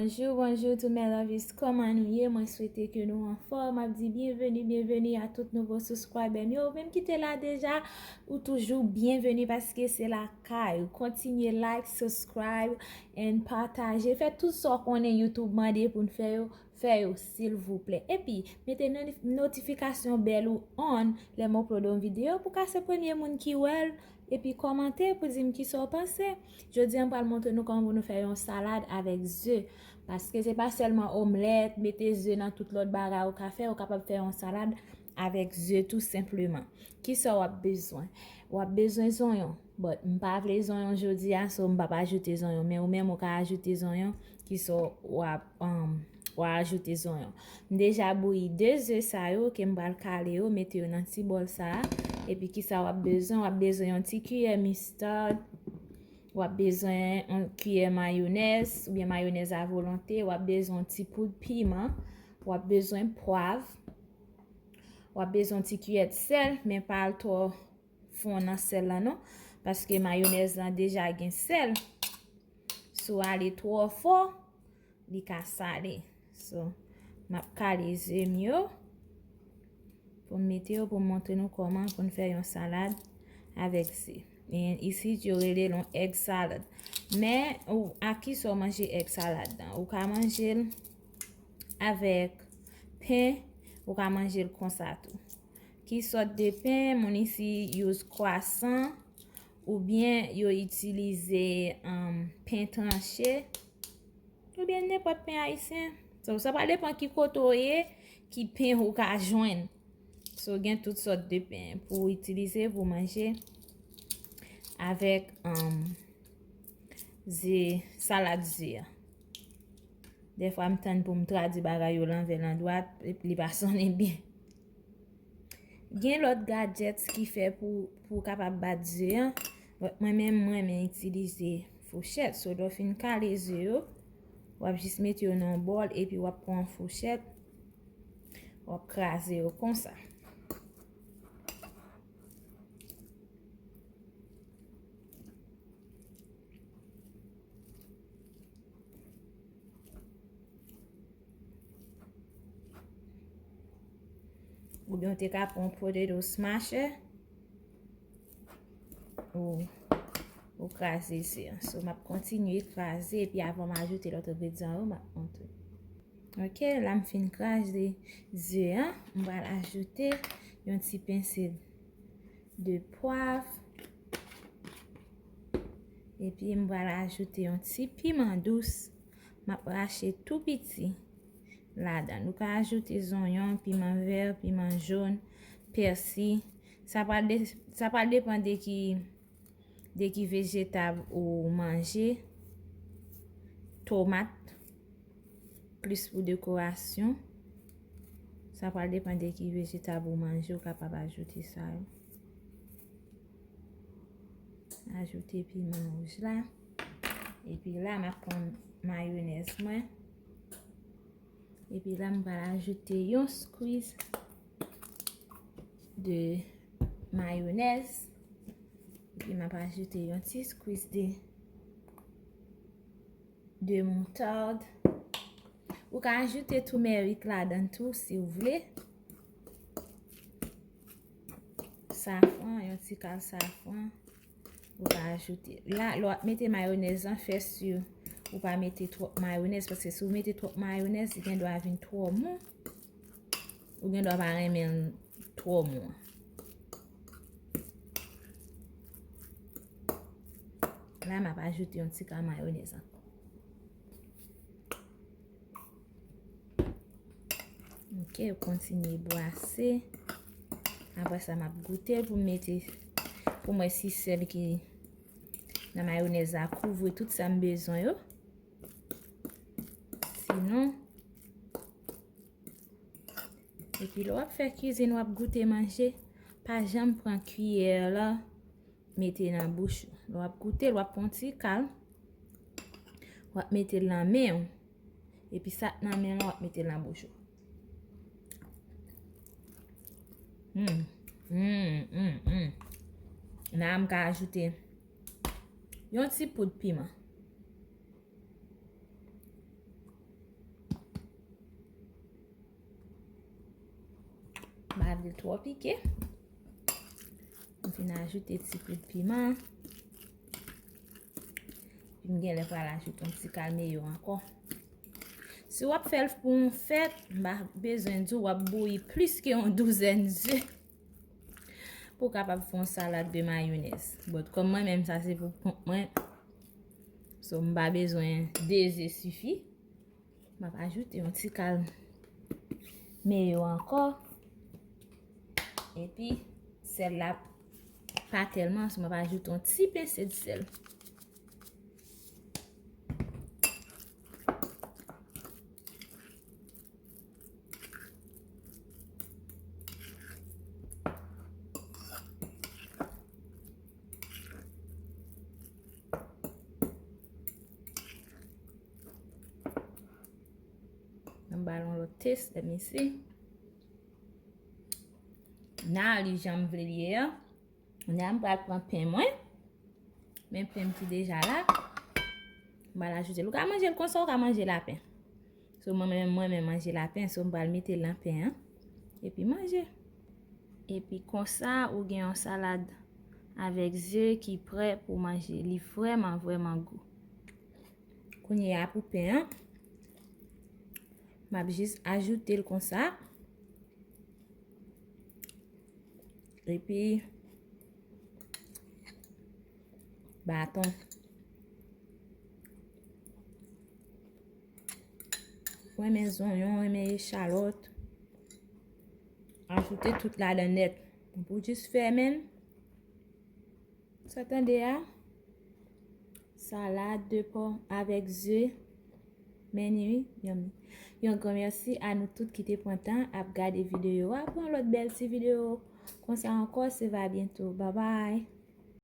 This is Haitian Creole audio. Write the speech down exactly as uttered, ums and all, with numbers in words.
Bonjou, bonjou tout mes lovies, kòman nou ye? Mwen swete ke nou anfòm. M ap di byenveni, byenveni a tout nouvo subscriber m yo. Ou menm ki te la deja, ou toujou byenveni paske se lakay ou. Kontinye like, subscribe, and pataje. Fè tout sa w konnen YouTube mande pou n fè yo, fè yo silvouplè. Epi, mete nan notifikasyon bèl ou on lè m upload yon videyo pou w ka se premye moun ki wè l. Epi kòmante pou di m kisa w panse. Jodi a m pral montre nou kòman pou nou fè yon salad avèk ze. Paske se pa sèlman omlèt, mete ze nan tout lòt bagay ou ka fè, ou kapab fè yon salad avèk ze tou senpleman. Kisa w ap bezwen? W ap bezwen zonyon. But, m pa vle zonyon jodi a, so m p ap ajoute zonyon. Men ou menm ou ka ajoute zonyon, kisa w ap, um, w a ajoute zonyon. M deja bouyi de ze sa yo ke m pral kale yo, mete yo nan ti bòl sa a. Epi kisa w ap bezwen? W ap bezwen yon ti kiyè mistard. W ap bezwen yon kiyè mayonèz, oubyen mayonèz a volonte. W ap bezwen yon ti poud piman. W ap bezwen pwav. W ap bezwen yon ti kiyè sèl, men pa al twò fon nan sèl la non. Paske mayonèz lan deja gen sèl. Si w ale twò fò, li ka sale. So, m ap kale ze m yo pou m mete yo, pou m montre nou kòman pou n fè yon salad avèk ze. And isit, yo rele l yon egg salad. Men, ou, a kisa w manje egg salad lan? Ou ka manje l avèk pen, ou ka manje l konsa tou. Ki sòt de pen? Moun isi use kwasan, oubyen yo itilize, um, pen tranche, oubyen nenpòt pen ayisyen. So, sa pral depann ki kote w ye, ki pen ou ka jwenn. So, gen tout sòt de pen pou w itilize, pou w manje avèk, um, ze, salad ze a. Dèfwa m tann pou m tradui bagay yo lanvè landwat, li pa sonnen byen. Gen lòt gadgets ki fè pou, pou w kapab bat ze an. But mwen menm, mwen renmen itilize fouchèt. So, lè w fin kale ze yo, w ap jis mete yo nan yon bòl, epi w ap pran yon fouchèt, w ap kraze yo konsa. Oubyen w te ka pran yon potato smasher. Ou, ou kraze ze an. So, m ap kontinye kraze, epi avan m ajoute lòt engredyan yo, m ap montre. Ok, la m fin kraze ze an, m pral ajoute yon ti pense de pwav. Epi m pral ajoute yon ti piman dous. M ap rache tou piti ladan. Nou ka ajoute zonyon, piman vè, piman jòn, pèsi. Sa pral de-, sa pral depann de ki, de ki vejetab ou manje. Tomat, plis pou dekorasyon. Sa pral depann de ki vejetab ou manje, ou kapab ajoute sa yo. Ajoute piman wouj la. Epi la, m ap pran mayonèz mwen. Epi la, m pral ajoute yon squeeze de mayonèz. Epi m ap ajoute yon ti squeeze de, de moutarde. Ou ka ajoute turmeric ladan tou si w vle. Safran, yon ti kal safran. Ou ka ajoute. La, lè w ap mete mayonèz lan, fè si ou pa mete twòp mayonèz, paske si w mete twòp mayonèz, li gen dwa vin twò mou. Ou gen dwa pa renmen l twò mou. La, m ap ajoute yon ti kal mayonèz ankò. Ok, ou kontinye bwase. Apre sa, m ap goute l pou m mete, pou m wè si sèl ki nan mayonèz la kouvri tout sa m bezwen yo. Sinon, epi lè w ap fè kizin, w ap goute manje, pa janm pran kiyè la mete nan bouch ou. Lè w ap goute l, w ap pran ti kal, w ap mete l nan men w. Epi sa k nan men w lan, w ap mete l nan bouch ou. Hmm. Hmm, hmm, hmm. La, m ka ajoute yon ti poud piman. Li twò pike. M fin ajoute ti poud piman. Epi m genlè pral ajoute yon ti kal meyo ankò. Si w ap fè l pou yon fèt, m pa bezwen di w w ap bouyi plis ke yon douzèn ze pou w kapab fè yon salad de mayonèz. But kòm mwen menm, sa se pou kont mwen. So, m pa bezwen de ze sifi. M ap ajoute yon ti kal meyo ankò. Epi, sèl la pa tèlman, so m ap ajoute yon ti pense de sèl. Ann ba l yon lòt test, let me see. Nan li jan m vle l ye a. Kounye a m pral pran pen mwen. Men pen m ki deja la. M pral ajoute l. Ou ka manje l konsa, ou ka manje l a pen. So, mwen menm, mwen menm manje l a pen. So, m pral mete l nan pen an. Epi manje. Epi konsa, ou gen yon salad avèk ze ki prè pou manje. Li vrèman, vrèman gou. Kounye a pou pen an, m ap jis ajoute l konsa. Epi, baton. Renmen zonyon, renmen echalòt. Ajoute tout ladan nèt. Pou jis fèmen l. Sa tande a? Salad de pò avèk ze. Men wi, yum. Yon gran mèsi a nou tout ki te pran tan ap gade videyo a. Pou yon lòt bèl ti videyo konsa ankò, se va byento. Babay.